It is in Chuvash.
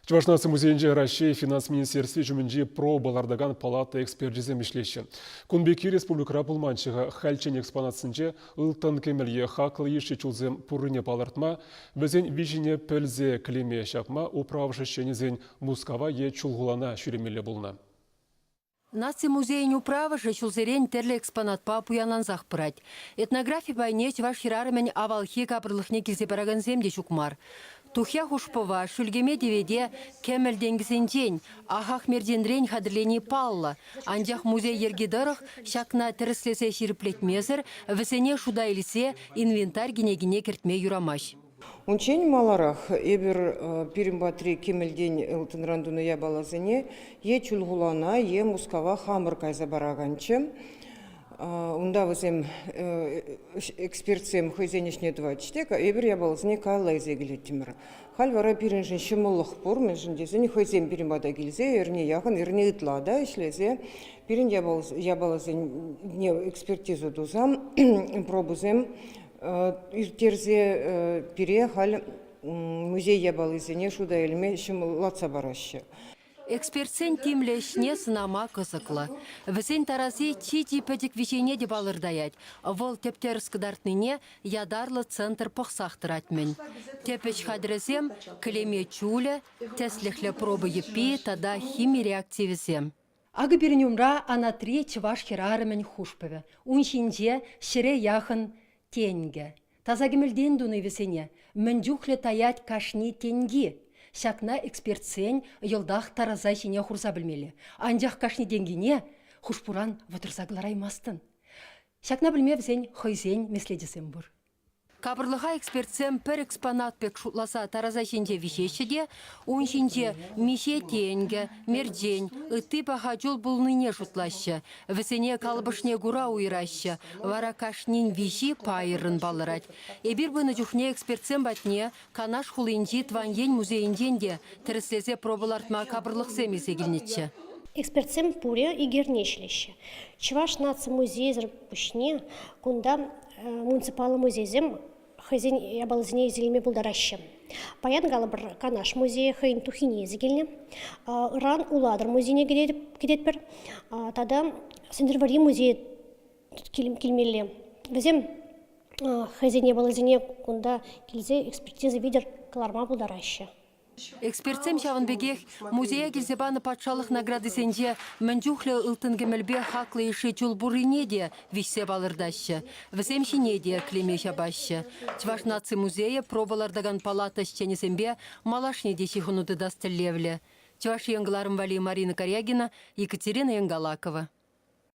Чӑваш наци музейӗнче Раҫҫей финанс министерстви ҫумӗнчи проба лартакан палата эксперчӗсем ӗҫлеҫҫӗ. Кун пекки республикӑра пулманччӗ-ха. Хальччен экспонатсенче ылтӑн-кӗмӗл е хаклӑ йышши чулсем пуррине палӑртма, вӗсен виҫине пӗлсе клеме ҫапма управӑш ӗҫченӗсен Мускава е Чулхулана ҫӳремелле пулнӑ. Наци музейӗн управӑшӗ ҫулсерен тӗрлӗ экспонатпа пуянлансах пырать. Этнографи пайне чӑваш хӗрарӑмӗн авалхи капӑрлӑхне килсе паракансем те ҫук мар. Тухья хушпӑва, шӳлкеме тевете кӗмӗл тенкӗсенчен, ахах-мертенрен хатӗрлени паллӑ. Анчах музей йӗрки тӑрӑх ҫакна тӗрӗслесе ҫирӗплетмесӗр вӗсене шута илсе инвентарь кӗнекине кӗртме юрамасть. Унччен маларах эпир пирӗн патри кӗмӗлтен ылтӑнран тунӑ япаласене е Чулхулана, е Мускава хамӑр кайса параканччӗ. Унта вӗсем экспертсем хӑйсен ӗҫне тӑватчӗ те эпир япаласене каялла илсе килеттӗмӗр. Халь вара пирӗншӗн ҫӑмӑллӑх пур, мӗншӗн тесен хӑйсем пирӗн пата килсе эрне яхӑн, эрне ытла та ӗҫлесе пирӗн япаласене экспертиза туса пробӑсем ирттерсе пире халь музей япалисене шута илме ҫӑмӑллатса параҫҫӗ. Экспертсен тимлӗ ӗҫне сӑнама кӑсӑклӑ. Вӗсен тараси чи-чи пӗчӗк виҫене те палӑртаять. Вӑл тӗп-тӗрӗс кӑтартнине ятарлӑ центр пӑхсах тӑрать-мӗн. Тӗп ӗҫ хатӗрӗсем кӗлеме чулӗ, тӗслӗхлӗ проба йӗппи тата хими реактивӗсем. Акӑ пирӗн умра анатри чӑваш хӗрарӑмӗн хушпӑвӗ. Ун ҫинче ҫӗре яхӑн тенкӗ. Таса кӗмӗлтен туни вӗсене мӗн чухлӗ таять кашни тенки. Ҫакна экспертсен йӑлтах тараса ҫине хурса пӗлмелле. Анчах кашни тенкине хушпуран вӑтӑрса кӑлараймастӑн. Ҫакна пӗлме вӗсен хӑйсен меслечӗсем пур. Капӑрлӑха экспертсем пӗр экспонат пек шутласа тараса ҫинче виҫеҫҫӗ те ун ҫинче миҫе тенкӗ, мерчен, ытти паха чул пулнине шутлаҫҫӗ. Вӗсене калӑпӑшне кура уйӑраҫҫӗ, вара кашнин виҫи пайӑррӑн палӑрать. Эпир пынӑ чухне экспертсем патне Канаш хулинчи Тӑван ен музейӗнчен те тӗрӗслесе проба лартма капӑрлӑхсем илсе килнӗччӗ. Экспертсем пурӗ икерне ӗҫлеҫҫӗ. Чӑваш наци музейӗсӗр пуҫне кунта муниципаллӑ музейсем хӑйсен япалисене илсе килме пултараҫҫӗ. Паян калӑпӑр, Канаш музейӗ хӑйӗн туххине илсе килнӗ. Ыран Улатӑр музейне кӗтетпӗр. Тата Сӗнтӗрвӑрри музейӗ килмелле. Вӗсем хӑйсен япалисене кунта килсе экспертиза витӗр кӑларма пултараҫҫӗ. Экспертсем ҫавӑн пекех музее килсе панӑ патшалӑх наградисенче мӗн чухлӗ ылтӑн-кӗмӗлпе хаклӑ йышши чул пуррине те виҫсе палӑртаҫҫӗ. Вӗсем ҫине те клеме ҫапаҫҫӗ. Чӑваш наци музейӗ проба лартакан палата ӗҫченӗсемпе малашне те ҫыхӑну тытас тӗллевлӗ. Чӑваш Ен кӑларӑм валли Марина Карягина, Екатерина Янгалакова.